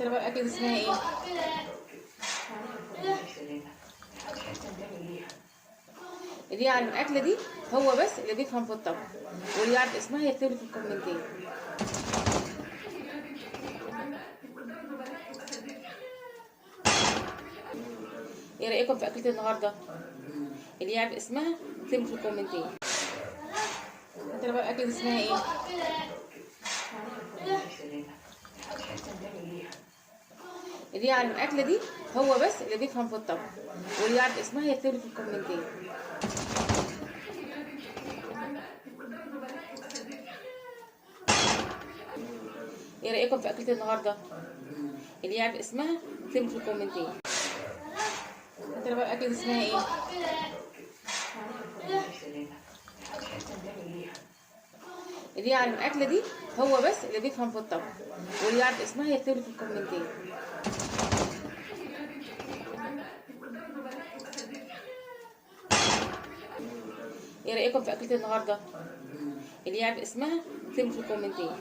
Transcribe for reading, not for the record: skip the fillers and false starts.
ترى بقى الاكلة دي اسمها ايه؟ اللي يعرف الاكلة دي هو بس اللي بيفهم في الطبخ، واللي يعرف اسمها يكتب لي في الكومنتات. ايه رايكم في اكله النهارده؟ اللي يعرف اسمها يكتب لي في الكومنتات. ترى بقى الاكلة دي اسمها ايه؟ اللي يعرف الاكلة دي هو بس اللي بيفهم في الطبخ، واللي يعرف اسمها يكتب لي في الكومنتات. ايه رايكم في اكله النهارده؟ اللي يعرف اسمها يكتب لي في الكومنتات. ترى بقى الاكلة دي اسمها ايه؟ اللي يعرف الاكلة دي هو بس اللي بيفهم في الطبخ، واللي يعرف اسمها يكتب لي في الكومنتات. ايه رايكم في اكله النهارده؟ اللي يعرف اسمها يكتب لي في الكومنتات.